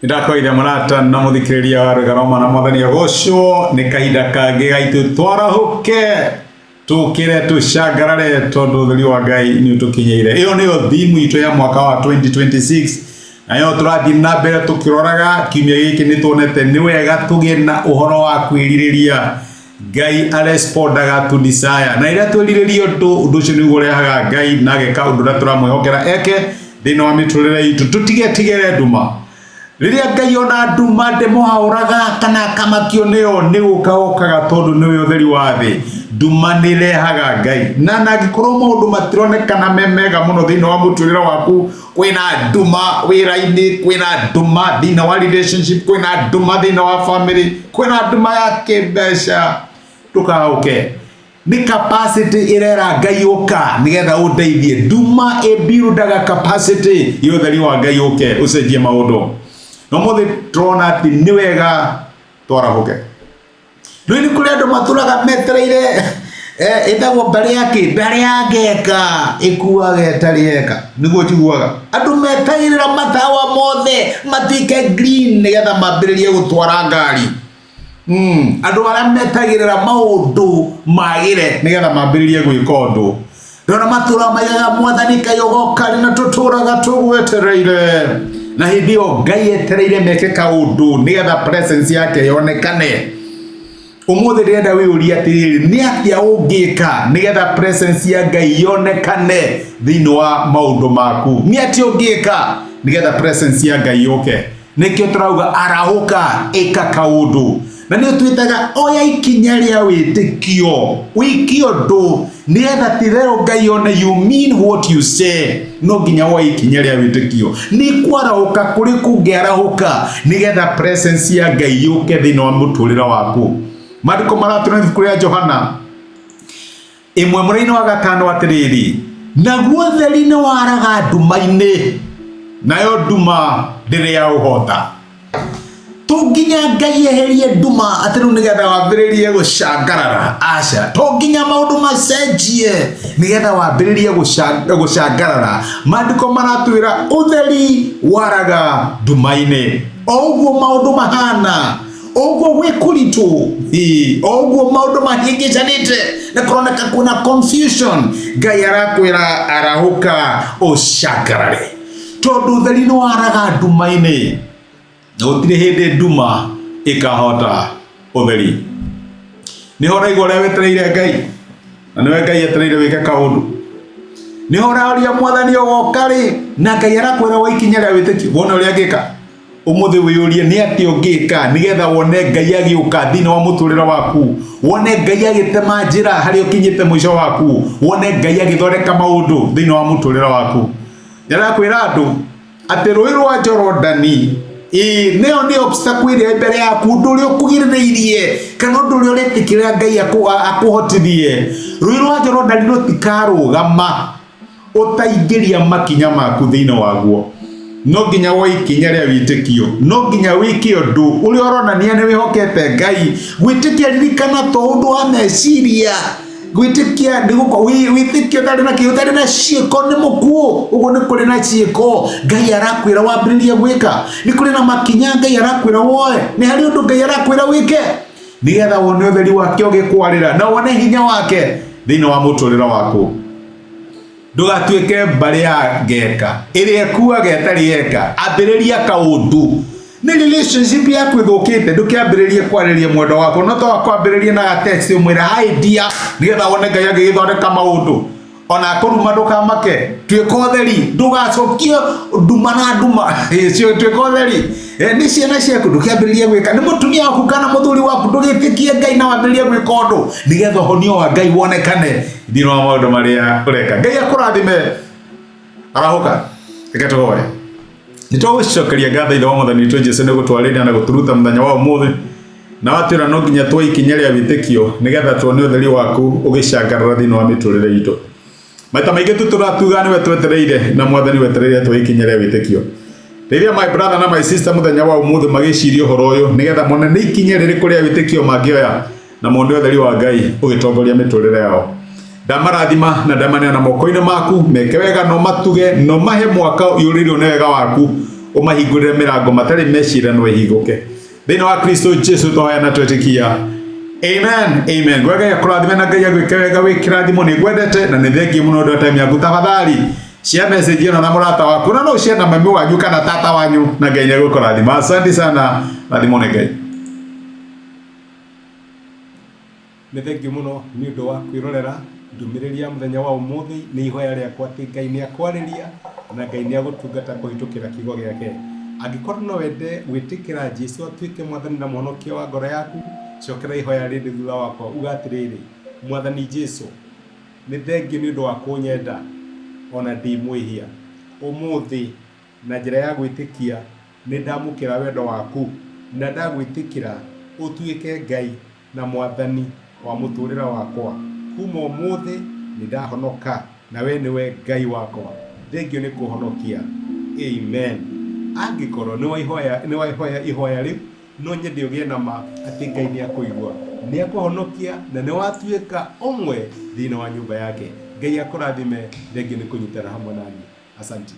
Nĩndakũgeithia mũrata na mũthikĩrĩria wa Rwĩga rwa Mwana Mwathani agocwo nĩ kahinda kangĩ gaitũ twarahũke tũkĩre tũcangarare tondũ ũtheri wa Ngai nĩ ũtũkinyĩire. Ĩyo nĩyo thimu itũ ya mwaka wa 2026 nayo tũrathiĩ na mbere tũkĩroraga kiumia gĩkĩ nĩ tuonete nĩ wega tũgĩe na ũhoro wa kwĩrirĩria Ngai arespondaga to desire na rĩrĩa twĩrirĩria ũndũ ũndũ ũcio nĩguo ũrehaga Ngai na ageka ũndũ ũrĩa tũramwĩhokera eke thĩinĩ wa mĩtũrĩre itũ tũtigetigĩre nduma rĩrĩa Ngai ona nduma ndĩmũhaũraga kana akamakio nĩyo nĩ gũka okaga tondũ nĩwe ũtheri wa thĩ nduma nĩ ĩrehaga Ngai na angĩkorwo maũndũ matironekana me mega mũno thĩinĩ wa mũtũrĩre waku kwĩna nduma wĩra-inĩ kwĩna nduma thĩinĩ wa relationship kwĩna nduma thĩinĩ wa family kwĩna nduma ya kĩmbeca ndũkaũke nĩ capacity ĩrera Ngai ũka nĩgetha ũndeithie nduma ĩmbiundaga capacity ya ũtheri wa Ngai ũke ũcenjie maũndũ no mũthĩ tũrona atĩ nĩ wega twarahũke rĩu nĩ kũrĩ andũ matũraga metereire eh, ĩtagwo mbarĩ ya kĩ mbarĩ ya ngeka ĩkuaga ĩtarĩ yeka nĩguo njiguaga andũ metagĩrĩra matawa mothe matuĩke green nĩgetha mambĩrĩrie gũtwara ngari. Andũ arĩa metagĩrĩra maũndũ magĩre nĩgetha mambĩrĩrie gwĩka ũndũ ndona matũra maigaga mwathani Ngai ũgoka rĩ na tũtũraga tũgwetereire na hĩndĩ ĩyo Ngai etereire meke kaũndũ nĩgetha presence yake yonekane ũmũthĩ ndĩrenda wĩyũrie atĩrĩrĩ nĩ atĩa ũngĩka nĩgetha presence ya Ngai yonekane thĩinĩ wa maũndũ maku nĩ atĩa ũngĩka nĩgetha presence ya Ngai yũke Nĩkĩo tũrauga arahũka, ĩka kaũndũ. Na nĩ twĩtaga oya ikinya rĩa wĩtĩkio, wĩke ũndũ nĩgetha titherũ Ngai one you mean what you say. No nginya woe ikinya rĩa wĩtĩkio. Nĩ kwarahũka kũrĩkũ ũngĩarahũka nĩgetha presence ya Ngai yũke thĩinĩ wa mũtũrĩre waku. Maandĩko maratũra ibuku rĩa Johana ĩmwe mũrainĩ wa gatano atĩrĩrĩ, naguo ũtheri nĩ waraga nduma-inĩ, nayo nduma ndĩrĩ yaũhota. To nginya Ngai eherie nduma atĩ rĩu nĩgetha wambĩrĩrie gũcangarara, aca. To nginya maũndũ macenjie nĩgetha wambĩrĩrie gũcangarara. Maandĩko maratwĩra ũtheri waraga nduma-inĩ. O ũguo maũndũ mahana ũguo gwĩ kũritũ ĩĩ, o ũguo maũndũ mahĩngĩcanĩte na kũroneka kwĩna confusion Ngai arakwĩra arahũka ũcangarare tondũ ũtheri nĩ waraga nduma-inĩ na gũtirĩ hĩndĩ nduma ĩkahota ũtheri nĩho ũraigua ũrĩa wetereire Ngai na nĩwe Ngai etereire wĩke kaũndũ nĩho ũraũria mwathani ũgoka rĩ na Ngai arakwĩra wa ikinya rĩa wĩtĩkio wone ũrĩa angĩka Ũmũthĩ wĩyũrie nĩ atĩa ũngĩka nĩgetha wone Ngai agĩũka thĩinĩ wa mũtũrĩre waku, wone Ngai agĩtema njĩra harĩa ũkinyĩte mũico waku, wone Ngai agĩthondeka maũndũ thĩinĩ wa mũtũrĩre waku. Ndĩrakwĩra andũ atĩ rũĩ rwa Jorodani ĩĩ nĩyo nĩ obstacle ĩrĩa mbere yaku ũndũ ũrĩa ũkũgirĩrĩirie kana ũndũ ũrĩa ũretĩkĩra Ngai akũhotithie. Rũĩ rwa Jorodani rũtikarũgama ũtaingĩria makinya maku thĩinĩ waguo. No nginya woe ikinya rĩa wĩtĩkio, no nginya wĩke ũndũ ũrĩa ũronania nĩ wĩhokete Ngai. Gwĩtĩkia ririkana to ũndũ wa meciria, gwĩtĩkia nĩ gũkorwo wĩtĩkio ũtarĩ na kĩ ũtarĩ na ciĩko nĩ mũkuũ. Ũguo nĩ kũrĩ na ciĩko Ngai arakwĩra wambĩrĩrie gwĩka, nĩ kũrĩ na makinya Ngai arakwĩra woe, nĩ harĩ ũndũ Ngai arakwĩra wĩke nĩgetha wone ũtheri wake ũgĩkwarĩra na wone hinya wake thĩinĩ wa mũtũrĩre waku. Ndũgatuĩke mbarĩ ya ngeka ĩrĩa ĩkuaga ĩtarĩ yeka. Ambĩrĩria kaũndũ. Nĩ relationship yaku ĩthũkĩte, ndũkĩambĩrĩrie kwarĩria mwendwa waku. No to kwambĩrĩrie na ga text ũmwĩre hi dear, nĩgetha wone Ngai agĩgĩthondeka maũndũ. Ona akũruma ndũkamake. Tuĩka ũtheri, ndũgacokie nduma na nduma. Tuĩka ũtheri. Nĩ ciana ciaku ndũkĩambĩrĩrie gwĩka, nĩ mũtumia waku kana mũthuri waku ndũgĩtĩkie Ngai na wambĩrĩrie gwĩka ũndũ nĩgetha ũhonio wa Ngai wonekane thĩinĩ wa maũndũ marĩa ũreka. Ngai akũrathime. Arahũka, reke tũhoe. Nĩ twagũcokeria ngatho Ithe wa Mwathani witũ Jesu nĩ gũtwarĩria na gũtũruta mũthenya wa ũmũthĩ na watwĩra no nginya tuoe ikinya rĩa wĩtĩkio nĩgetha tuone ũtheri waku ũgĩcangarara thĩinĩ wa mĩtũrĩre itũ. Maita maingĩ tũtũraga tuga nĩwe twetereire na Mwathani wetereire tuoe ikinya rĩa wĩtĩkio. Rĩrĩa my brother na my sister mũthenya wa ũmũthĩ magĩciria ũhoro ũyũ nĩgetha mone nĩ ikinya rĩrĩkũ rĩa wĩtĩkio mangĩoya na mone ũtheri wa Ngai ũgĩtongoria mĩtũrĩre yao. Ndamarathima na ndamaneana moko-inĩ maku, meke wega no matuge no mahe mwaka ũiyũrĩirwo nĩ wega waku. Ũmahingũrĩre mĩrango matarĩ meciria no ĩhingũke. Thĩinĩ wa Kristo Jesu twahoya na twetĩkia. Amen. Amen. Ngwenda Ngai akũrathime na Ngai agwĩke wega wĩ kĩrathimo. Nĩ ngwendete na nĩ thengiũ mũno ũndũ wa time yaku. Tafadhali share message ĩno na mũrata waku na no share na mami wanyu kana tata wanyu na Ngai nĩ egũkũrathima. Asante sana. Rathimwo nĩ Ngai. Nĩ thengiũ mũno nĩ ũndũ wa kwĩrorera ndũmĩrĩri ya mũthenya wa ũmũthĩ. Nĩ ihoya rĩakwa atĩ Ngai nĩ akwarĩria na Ngai nĩ agũtungata kũhĩtũkĩra kiugo gĩake. Angĩkorwo no wende gwĩtĩkĩra Jesu atuĩke mwathani na mũhonokia wa ngoro yaku, cokera ihoya rĩrĩ thutha wakwa, uga atĩrĩrĩ, Mwathani Jesu, nĩ thengiũ nĩ ũndũ wa kũnyenda ona ndĩ mwĩhia. Ũmũthĩ na njĩra ya gwĩtĩkia nĩ ndamũkĩra wendo waku na ndagwĩtĩkĩra ũtuĩke Ngai na Mwathani wa mũtũrĩre wakwa. Kuma ũmũthĩ nĩ ndahonoka na we nĩwe Ngai wakwa. Thengiũ nĩ kũhonokia. Amen. Angĩkorwo nĩ waihoya ihoya rĩu, no nyende ũgĩe na ma atĩ Ngai nĩ akũigua, nĩ akũhonokia na nĩ watuĩka ũmwe thĩinĩ wa nyũmba yake. Ngai akũrathime. Thengiũ nĩ kũnyitana hamwe naniĩ. Asanti.